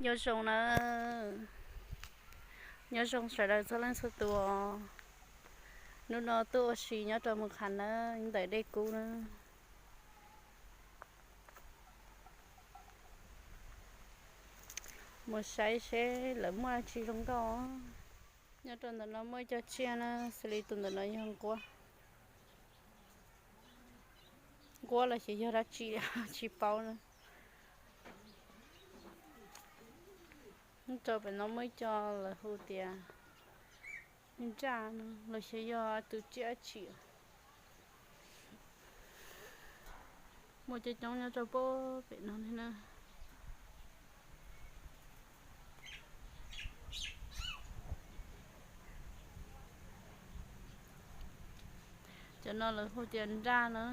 Nyob zoo na, nyob zoo sawv daws txhua leej txhua tus. Hnub no tuaj ua si nyob rau Mus Qhas na, ntawm Dej Kub na. Mus saib seb lawv muaj dab tsi zoo nkauj. Nyob rau ntawm no muaj ib co tsiaj na, xws li tus ntawm no yog nquab. Nquab los xyov yog dab tsi, tsis paub na. Nyob rau pem no muaj ib co lawv hu tias nraj no los xyov yog tus tsiaj dab tsi. Muaj coob coob nyob rau pem no li na. Cov no lawv hu tias nraj na.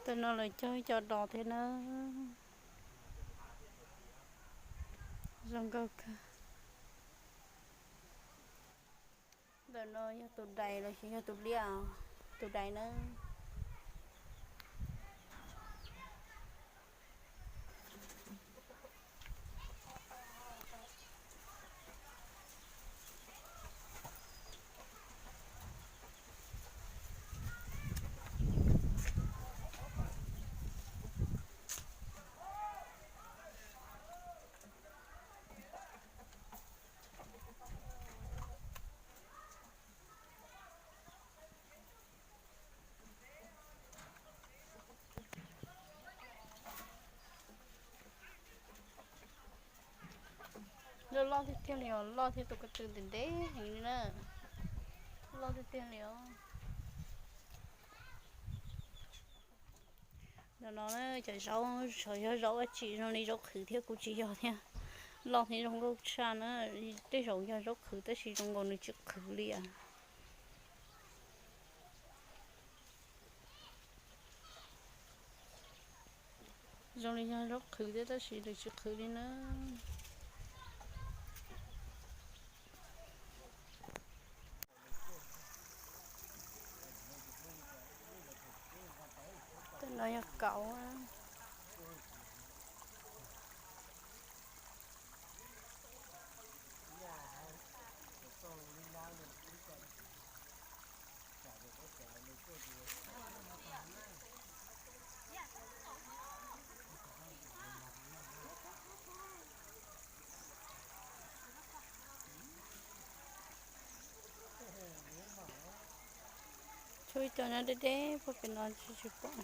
Tam no lawv cog ib co dos thiab na. Zoo nkauj kawg. Ntawm no yog tus dais los sis yog tus liab, tus dais na. Loj loj tiag tiag li os, loj thiab tus ko tw ntev ntev heev li na. Loj tiag tiag li os. Ntawm no cov zaub, xyov yog zaub dab tsi, zoo li zaub qhwv thiab kuj tsis yog thiab. Loj thiab zoo nkauj tshaj na. Tej zaum yog zaub qhwv tab sis zoo nkaus nws tsis qhwv li. Zoo li yog zaub qhwv thiab tab sis nws tsis qhwv li na. Tej no yog kauv. Tshuav ib co nyob deb deb puag pem no tsis tsis pom.